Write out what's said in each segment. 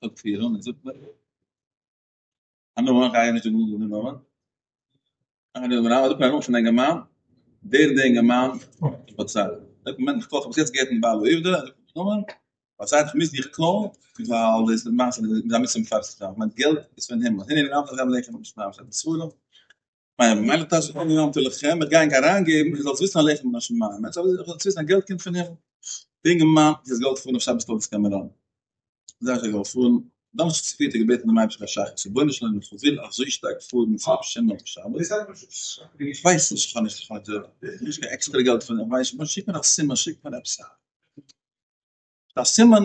טאג פריער אן און זאגט מיר א נאמען, איך גיי נישט זאגן די נאמען, א נאמען, זאגט מיר א נאמען פון א אינגערמאן, דער און דער אינגערמאן איז באצאלט, זאגט מיר איך האב עס יעצט געהערט פון בעל העובדא, זאגט מיר די נאמען, באצאלט איך מוז דיך קאלן, ווייל דאס איז למעשה מיט א מצוה מפרסם זיין, מיין געלט איז פון הימל, הנה נתתי לכם לחם מן השמים, שטייט אין ספרים, מיין מיילא טאש איך נתתי לכם, איך גיי ענק אריינגעבן, איר זאלט וויסן א לחם מן השמים, זאלט וויסן אז געלט קומט פון הימל, די אינגערמאן איז געוואלט פארן אויף שבת תולדות קאמעראן, זייער שטארק געוואלט פארן, דאנערשטאג צופרי האט ער געבעטן דעם אייבערשטן פאר שחרית, רבונו של עולם איך וויל אזוי שטארק פארן צו רבי שמעון אויף שבת, איך ווייס נישט, איך האב נישט, איך האב נישט קיין עקסטערע געלט פון דעם, איך ווייס נישט, שיק מיר א סימן, שיק מיר עפעס א סימן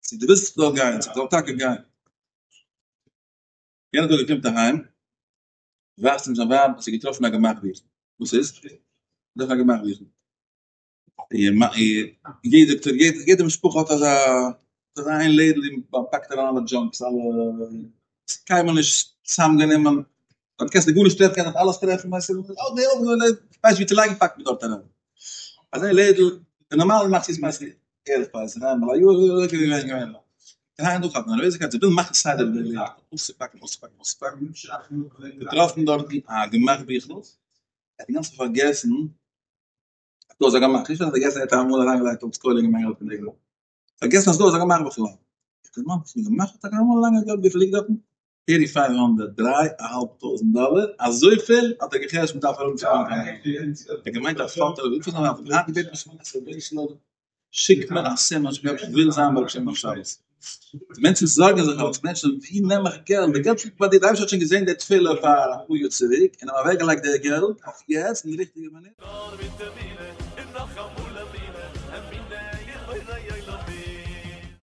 צו דו ווילסט איך זאל גיין, צו איך זאל טאקע גיין. יענער טאג ער קומט אהיים, ווייזט אים זיין ווייב אז זי האט געטראפן א גמח ביכל, וואס איז? געטראפן א גמח ביכל. יעדע משפחה האט אזא אזא איין לעדל ווי מען פאקט אריין אלע junk ס אלע ס'איז קיינמאל נישט צוזאמגענומען דארט קענסטו גארנישט טרעפן קענסט דארט אלעס טרעפן ווייסט ווי צו לייגן פאקט מען דארט אריין אזא לעדל די נארמאלע מאכט זיך פסח ערב פסח איינמאל א יאר היינט דא כאפט מען נערוועזיקייט זיי ווילן מאכן סדר אין די לעדל אויסצופאקן אויסצופאקן אויסצופאקן געטראפן דארטן א גמח ביכל ער האט אינגאנצן פארגעסן דא איז א גמח, נישט אז פארגעסן ער האט אמאל אריינגעלייגט אלס כולל אין געלט אין דער פארגעסן אז דא איז א גמח בכלל. איך דערמאן זיך פון גמח האט א גמח לאנגע געלט וויפיל ליגט דארטן? thirty five hundred, דריי א האלב טויזנט דאלער, אזויפיל האט ער גע'חשבונ'ט דארף ער האבן צו קויפן קיין ער האט געמיינט אז פאלט ער וויפיל זיין האט ער געבעטן שיק מיר א סימן איך וויל זיין ביי רבי שמעון אויף שבת. די מענטשן זארגן זיך אלץ, מענטשן, ווי נעם איך געלט? די געלט ליגט ביי דיר, די אייבערשטער האט שוין געזען די תפילה פאר אפאר יאר צוריק און אים אוועקגעלייגט די געלט אויף יעצט אין די ריכטיגע מינוט.